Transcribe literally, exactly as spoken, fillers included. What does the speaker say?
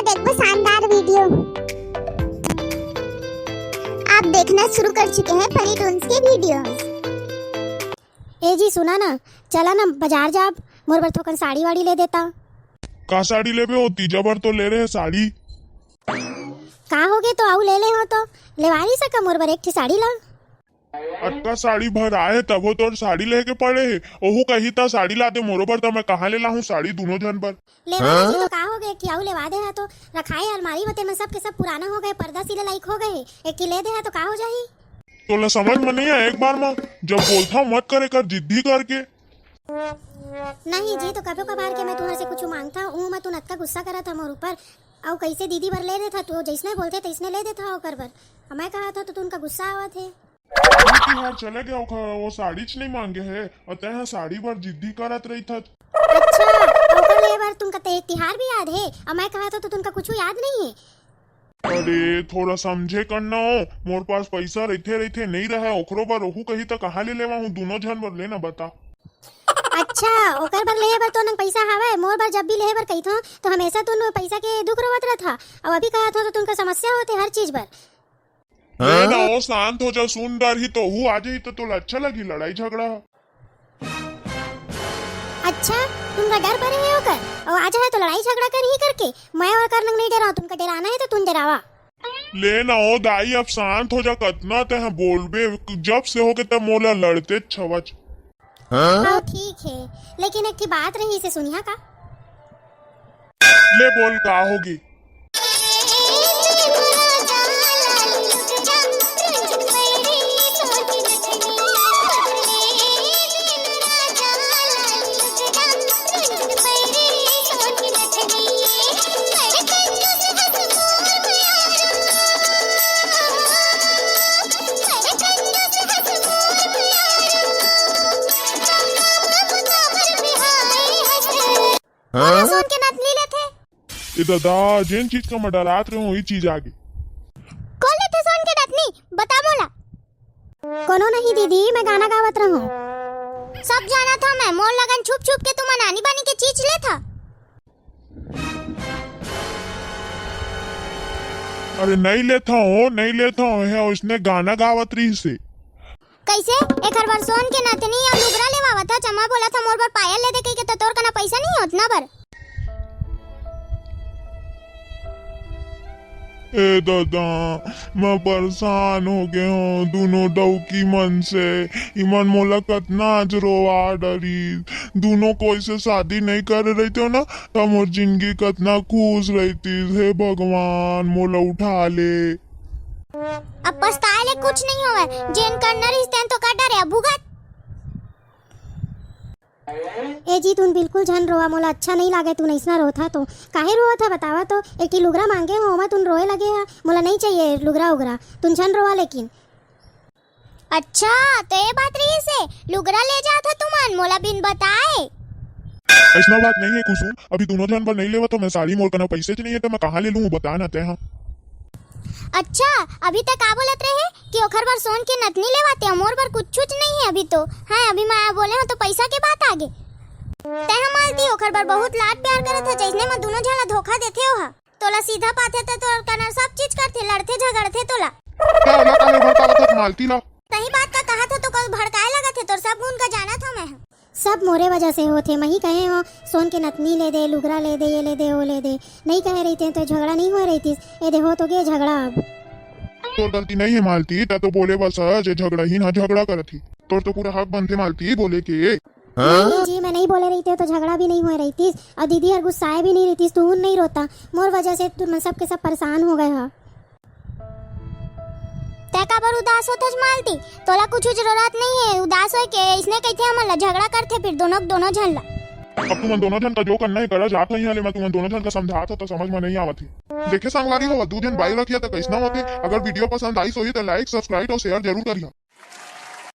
एक वो शानदार वीडियो आप देखना शुरू कर चुके हैं फनी टून्स के वीडियोज़। ए जी, सुना ना, चला ना बाजार जाब, मोर बर थोकन साड़ी वाड़ी ले देता। का साड़ी लेबे हो? तीजा बर तो ले रहे साड़ी। का होगे, तो अउ ले ले हो तो? लेवा नहीं सका मोर बर एक ठी साड़ी ला। अतका साड़ी भर आए हे, तभो तोर साड़ी लेके पड़े हे। ओहू कही त साड़ी ला दे मोरो बर, त मैं कहाँ ले लाहूँ साड़ी दूनो झन बर? लेवा नहीं जी, तो का होगे, एक ठी अउ लेवा दे हा तो। रखाए अलमारी म तेन मन सब के सब पुराना हो गए, पर्दा सिले लायक हो गए, एक ठी ले दे हा तो का हो जाही? तोला समझ म नहीं आए, एक बार म जब बोलथव मत करे कर जिद्दी करके। नहीं जी, तो कभो कभार के मैं तुहर से कुछ मांगथा, ऊ म तुन अतका गुस्सा करत हा मोर ऊपर। अउ कैसे दीदी बर ले देथा, तू जैसने बोलथे तैसने ले देथा ओकर बर। मैं कहा था तो तुनका गुस्सा आवत हे। अभी तिहार चले गया, ओखर वो साड़ीच नहीं मांगे हे, अउ तैं ह साड़ी बर जिद्दी करत रहिथस। अच्छा, ओकर ले बर तुनका ते तिहार भी याद हे? अउ मैं कहा था तो तुनका कुछ याद नहीं हे। अरे, थोड़ा समझे कर न हो, मोर पास पैसा रहिथे, रहिथे, नहीं रहे, ओकरो बर ओहू कही त कहाँ ले लेवा हूँ, दूनो झन बर ले ना बता। अच्छा, ओकर बर लेहे बर तो नंग पैसा हवय, मोर बर जब भी लेहे बर कहिथो, तो हमेशा तुन पैसा के दुख रोवत रहथा। अब अभी कहत हो तो तुनका समस्या होथे हर चीज बर। ले ना हो, शांत हो जा, सुन डरही तो हूँ आ जाही तो तोला अच्छा लगी लड़ाई झगड़ा। अच्छा, तुनका डर परे हे ओकर, अउ आ जाहे तो लड़ाई झगड़ा करही करके, मैं ओकर नंग नहीं डराव, तुनका डराना हे तो तुन डरावा। ले ना हो दाई, अब शांत हो जा, कतना तैं बोलबे, जब से होके तब मोला लड़ते छवच। हाँ, ठीक हे, लेकिन एक ठी बात रहिसे, सुनिहा का? ले बोल, का होगे? हाँ? सोन के नथनी लेथे। ए दादा, जेन चीज का मैं डरात रहे हूँ, वही चीज आगे। कौन लेथे सोन के नथनी? बता मोला। कोनो नहीं दीदी, मैं गाना गावत रहूं। सब जानत हंव मैं, मोर लगन छुप छुप के तुमन आनी बानी के चीज लेथा। अरे नहीं लेथा हो, नहीं लेथा हो, हे उसने गाना गावत रहिसे। कैसे? एकर बर सोन के नथनी अउ लुगरा लेवावत हच, मैं बोलत हंव मोर बर पायल ले दे कहिके, त तोर कना पैसा नहीं हे ओतना बर। ए दादा, मैं परेशान हो गए हंव दूनो डौकी मन से। इमन मोला कतना आज रोवा डरिस। दूनो कोई से शादी नहीं करे रहितेव ना, त मोर जिंदगी कतना खुश रहितिस। हे भगवान, मोला उठा ले। अब पछताए ले कुछ नहीं होवय, जेन करना रहिस तेन तो कर डरे, अब भुगत। ए जी, तुन बिल्कुल झन रोवा, मोला अच्छा नहीं लागे तुन अइसना रोथा तो। काहे रोवत हा बतावा तो? एक ठी लुगरा मांगे हो, ओमा तुन रोए लगे हा। मोला नहीं चाहिए लुगरा उगरा, तुन झन रोवा लेकिन। अच्छा, तो ये बात रहिसे, लुगरा ले जात हा तुमन मोला बिन बताए। अइसना बात नहीं हे कुसुम, अभी दूनो झन बर नहीं लेवत हंव मैं साड़ी, मोर कना पैसे च नहीं हे तो मैं कहाँ ले लूँ, बता ना तैं हा। अच्छा, अभी तक का बोलत रहे कि ओखर बर सोन के नथनी लेवाते, मोर बर कुछुच नहीं हे अभी तो। हाँ, अभी मैं बोले हंव तो पैसा के बात आगे। तैं हा मालती ओखर बर बहुत लाड प्यार करत हच, अइसने म दूनो झन ला धोखा देथे ओहा। तोला सीधा पाथे त तोर कना सब चीज करथे, लड़थे झगड़थे तोला। का ओला काहे भड़कावत हच मालती ला? सही बात का कहा था तो कल भड़काए लगा थे, तोर सब गुण का जाना था मैं। सब मोरे वजह से होथे, मही कहे हो सोन के नथनी ले दे, लुगरा ले दे, ये ले दे, वो ले दे। नहीं कहे रहिते तो झगड़ा नहीं होए रहितिस। ए दे हो तो गे झगड़ा अब। तोर गलती नहीं हे मालती, तैं तो बोले बस जे झगड़ा ही ना झगड़ा करत ही। तोर तो पूरा हक बनथे मालती बोले के। नहीं जी, मैं नहीं बोले रहिते तो झगड़ा भी नहीं होए रहितिस, अउ दीदी हर गुस्साए भी नहीं रहितिस, तू नहीं रोता। मोर वजह से तुमन सब के सब परेशान हो गए हा। तैं काबर उदास होथस मालती? तोला कुछ जरूरत नहीं हे उदास होए के, इसने कहिथे हमन ला झगड़ा करथे फिर दोनों, दोनों झन ला। अब तुमन दोनों झन का जो करना हे करा, जात हंव इहाँ ले, मैं तुमन दोनों झन का समझात हंव तो समझ में नहीं आवत हे। देखे संगवारी हो, दू झन बाई रखिया तो कैसना होथे। अगर वीडियो पसंद आइस होही तो like, subscribe और share जरूर करिहा।